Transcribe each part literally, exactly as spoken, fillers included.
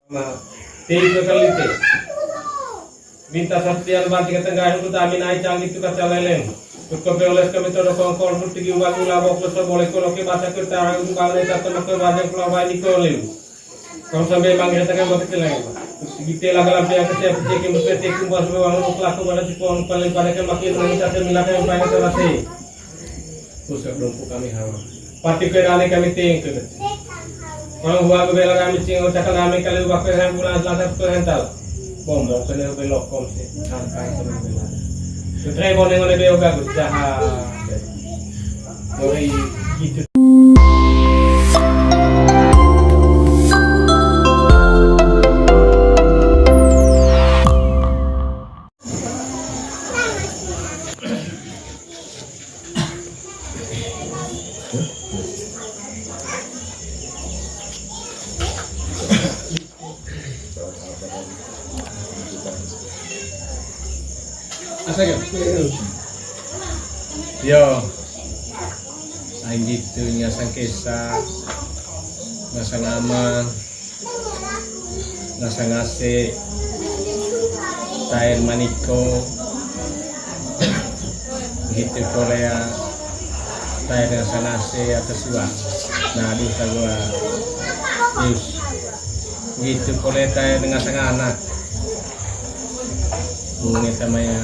Nah, ti itu kali te. Minta sastian banting ke tengah itu kami naik canggih tu kaca leleng. Terus kopi oles kami todo kongkol, terus tinggi ubat gula, bok leso, boleh koloke, baca kertas, umbang, neta, temek, wajah, pulau, bayi, di kolim. Kau sampai manggil tangan buat kecil lagi, Pak. Terus tinggi tela, galam, pia, kecil, kecil, kecil, kecil, kumpul, sampai wangun, pelaku, pada si pohon, paling pada kemakin, nangis, ada, milakan, yang paling terasi. Pusat dompu kami hawa. Pati kue rane kami ting tu. Orang buah bebela kami cing, ucapan kami kali ubah kue rane bulan selasa kue rental. Bombong kena belok kom si. Sampai kena belok. Putra boneng oleh beo gagus jahat. Doi gitu. Yo, ai gitu, ngasang kesa, ngasang amang, ngasang ase, taer maniko, gitu Korea, taer ngasang ase atas dua. Nah, di gua, terus gitu Korea, taer ngasang anak. Bunga sama ya,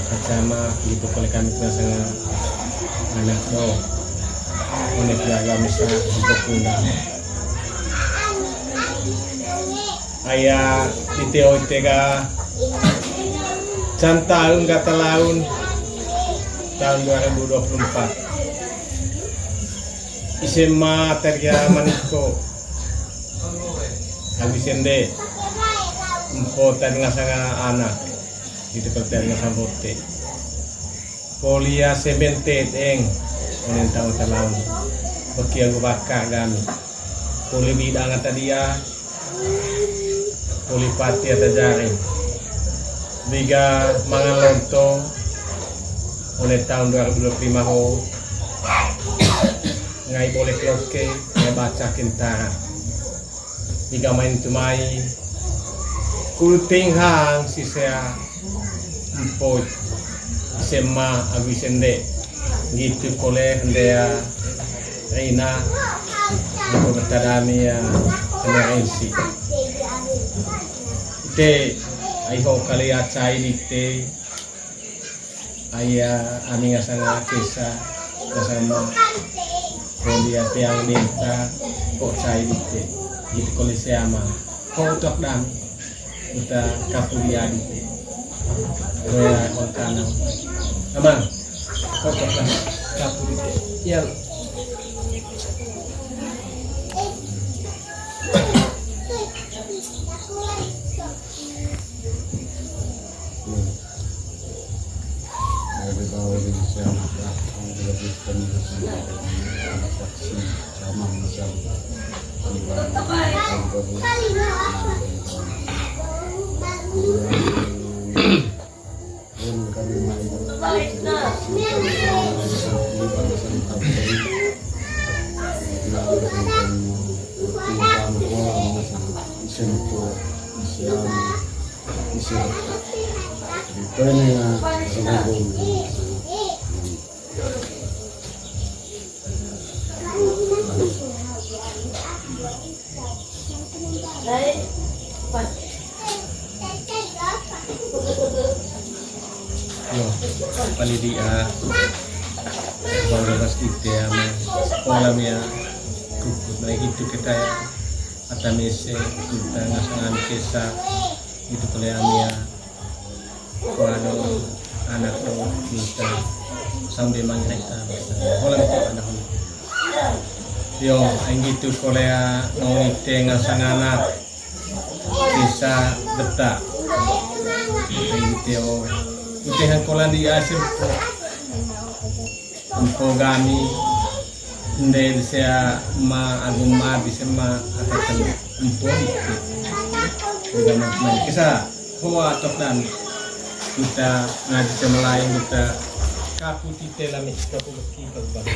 kacama gitu, kole kami kena sanga anak do. One keluarga misa untuk undang. Aya di T O T K can tahun kata laun tahun dua ribu dua puluh empat. Isema terja maniko. Habis ende. Empo tadi ngasanga anak. Gitu kalau tadi ngasang bote. Polia semente eng. Onen tahu talaun. Beki aku baka kami. Poli bidang ata dia. Poli pati ata jaring. Biga mangan lonto. One tahun dua ribu dua puluh lima ho. Ngai boleh loke, ngai baca kentara. Biga main tumai. Kulting hang sisea. Empo, isema, agu isende. Gitu kole hendea. Reina. Aku bertadami ya. Kena rensi. Ite, ai ho kali acai dite. Aya ami ngasanga kesa, ngasanga ma. Koli ate ang denta, kok cai dite. Gitu koli seama. Kok utok dam. Uta kapu dia dite. Koya kontana. Amang. Kok utok dam. Kapu dite. Ya. Yo, pali di a. Bang lepas kita ya, sekolah ya. Kukut naik itu kita ya. Atamese, kita ngasangan kesa. Itu kole ami ya. Kuano anak do kita sambil mangreta. Hola itu anak. Yo, anggitu kole ya, mau ite ngasang anak. Bisa beta. Anggitu yo. Ute hangkolan di asir. Empo gami. Nde bisa ma agu ma bisa ma ata telu. Empo ite. Udah ma, ma. Kesa. Hoa tok dan kita ngaji sama lain kita kapu tite lami kapu beki kapu baki.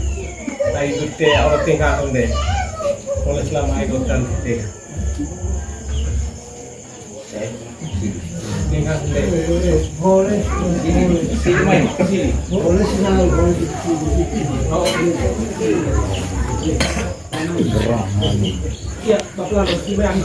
Ai dute, ora tinggal ende. Oleh selama ai dotan dute. Tinggal ende. Boleh. Sini, main. Sini. Boleh, sini, boleh. Iya, Bapak, sini, main.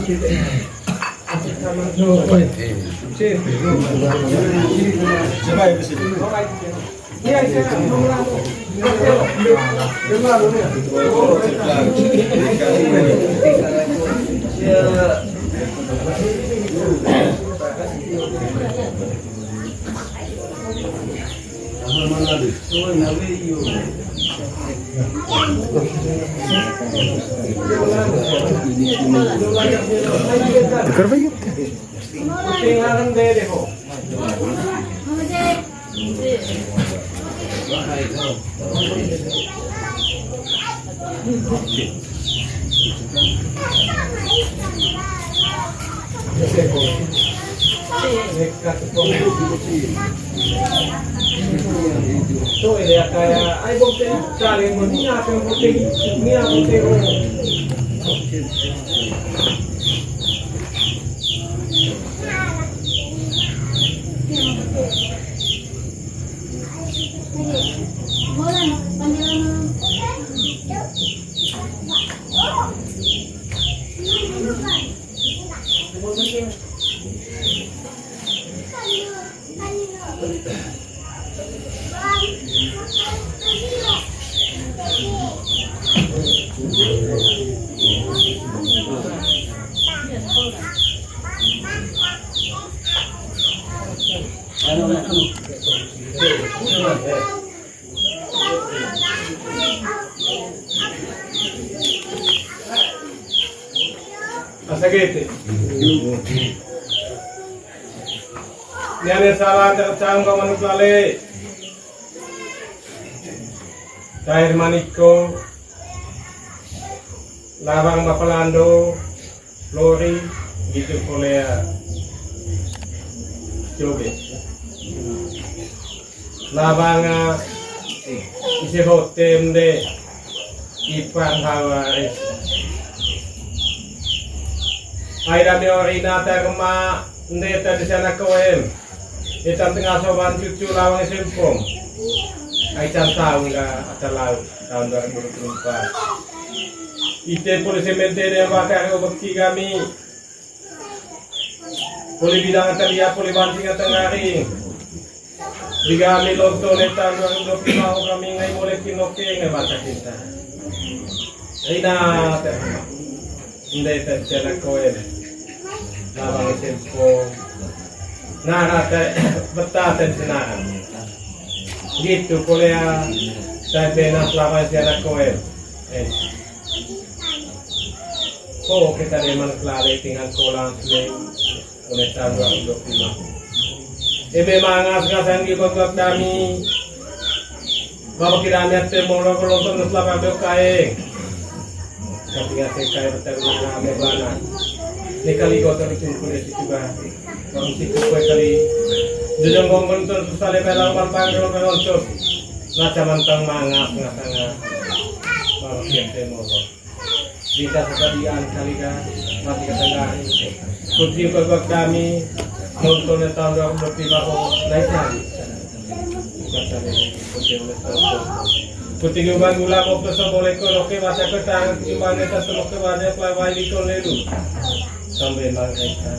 Asagete. Ni ane sala tercang ba manuk lale. Cair maniko. Labang bapalando. Lori gitu kolea joget. Labanga Ise botem de ipang hawa res. Ai dami orina terma nde tadi sana koem. Itan tengah soban cucu lawang sempong. Ai can tahu nggak ada laut tahun dua ribu dua puluh empat. Ite polisi menteri yang bakar obeki kami. Poli bidang ata dia, poli banting ata ngari. Diga ami lonto neta dua ribu dua puluh lima, kami ngai mulai kinoke ngai baca kita. Ina te. Ndai te cena koen. Labang tempo. Nara te beta te senara. Gitu kolea. Te benas labang cena koen. Eh. Ko kita de man kelale tingan kolang sule oleh tahun dua ribu dua puluh lima. Eme mangas ngasan di kontrak dami. Bapak kira niat te mau lo penonton selama beo kae. Tapi ngasih kae berterima ame bana. Ini kali kotor itu kulit itu bah. Kamu situ kue kali. Jujung ngomong tuh susah lebar lawan bang kalau penonton. Nah, caman tang mangas ngasanga. Bapak kira te mau. Bisa sekalian kali kan, mati kata kami. Putri kagak kami, nonton tahun dua ribu dua puluh lima, oh, naik kali. Putri gubang gula, mau peso boleh ko, oke, baca ke tangan, gubang neta, semoga banyak, lawai di kolelu. Sampai mereka.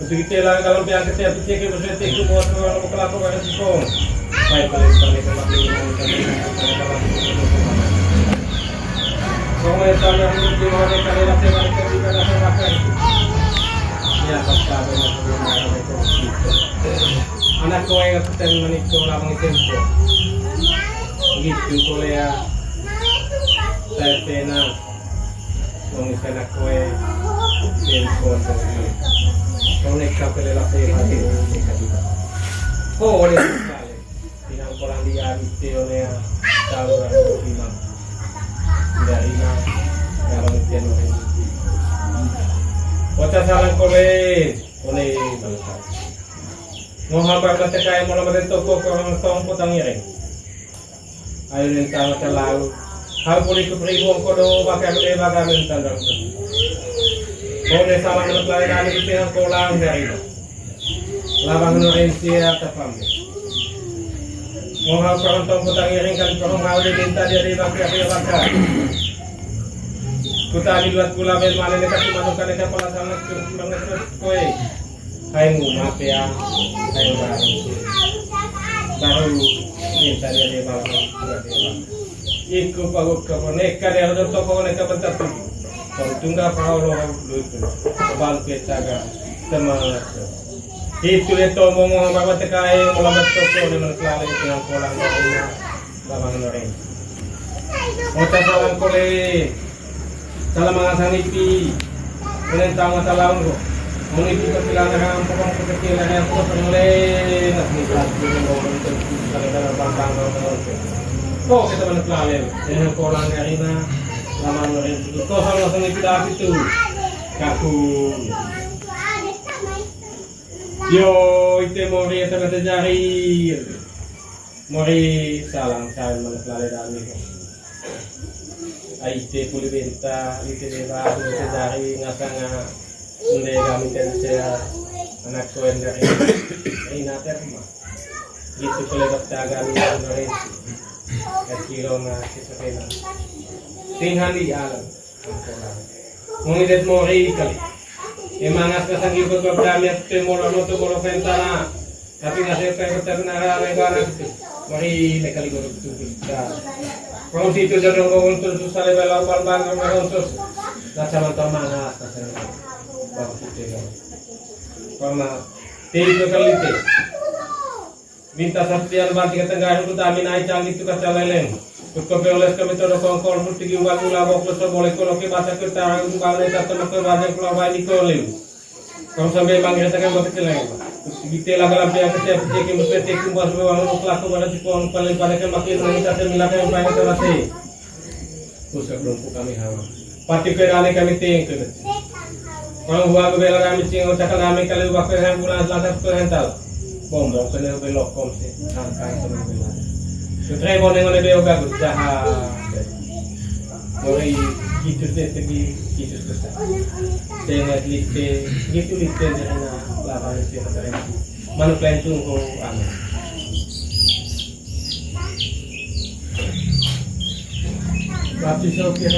Begitu kita lang dalam pihak kecil kecil ke berarti ke buat orang bukan aku pada sipong. Baik, paling paling tempat ini. Orang yang tahu yang di mana kali laki laki juga ada makan. Ya, pasti ada yang punya anak kau yang ketemu menikah orang itu. Gitu boleh ya. Saya tenang. Wong isana koe, den koe, koe neka pele lape hati, neka juga. Koe neka pele. Pinang kolang dia, mite one ya, tahu orang itu imam. Dari na, dalam tian orang itu. Kota salang kole, kole bangsa. Ngoha bangsa tekai mula mate toko, korang tong kota ngiring. Ayo nentang masalah. Hal poli ku pribu kodo bakar de bakar nentang dong. Kau ne sama menurut lain kami di tengah kolam dari. Labang no ensia tapam. Mau hal perantau kota ngiring kan perang hal di minta dia di bakar dia bakar. Kota di luar pula ben mana dekat cuma bukan dekat pala sama terus banget terus kue. Hai mu maaf ya, hai baru. Baru minta dia dia baru. Iku pagut ke boneka dia ada toko boneka bentar tu. Kau tunggal kau lo lucu. Bangkit saga semangat. Itu dia tomo mau bawa tekai mau lambat toko dengan kelali dengan kolang. Labang no ring. Ota salam kole. Salam mangasang ipi. Kalian tahu mata laun ko. Mau ipi kecilan orang pokok kecil orang pokok pengole. Nah, ini pasti yang mau itu. Kalau dalam bangkang kalau kalau. Kok kita mana kelalen? Dengan kolang dari mana? Labang no ring. Kau salam langsung ipi dah itu. Kaku. Yo, ite mori eta mata jari. Mori salang saen manuk lale dami ko. Ai ite puli benta, ite deba, ite jari ngasanga. Ende kami tensea anak koen dari. Ai nater ma. Gitu pele bakta kami dari. Kecil ma kita kena. Tinghan di alam. Mung idet mori kali. Emang as kasang ibu ke berani aku te molo no tu molo pentana. Tapi ngasih pe betul nara negara gitu. Mori ne kali guru tu kita. Kalau situ jodoh kau untuk susah level lawan bang untuk. Nah, sama tau mana as kasang. Bang putih kau. Karena tiga kali te. Minta satrian banting tengah rukut amin ai canggih tugas caleleng. Kut kopi oles kami todo kongkol putih gimbal gula bok leso boleh koloke basa kerta rangkut bang neta temek ke bajang pulau bayi di kolim. Kau sampai bang kereta kan bapak celeng. Kita laga lampiang kecil kecil kimus pete kumbas bawang leluk laku pada cipong paling pada kan makin menangis ada milakan yang paling terasi. Pusat lumpuh kami hawa. Pati kue rame kami ting kene. Kalau buah bela kami cing ucap kami kali ubah kue yang bulan selasa kue rental. Bombong kene belok kom si. Angkai kene bela. Sutra bone ngone beo gagut jaha. Ngori Kristus de tegi Kristus Kristus. Tengah lite, gitu lite, laba lite, kata. Manuk lain tunggu, anu. Baptis oke.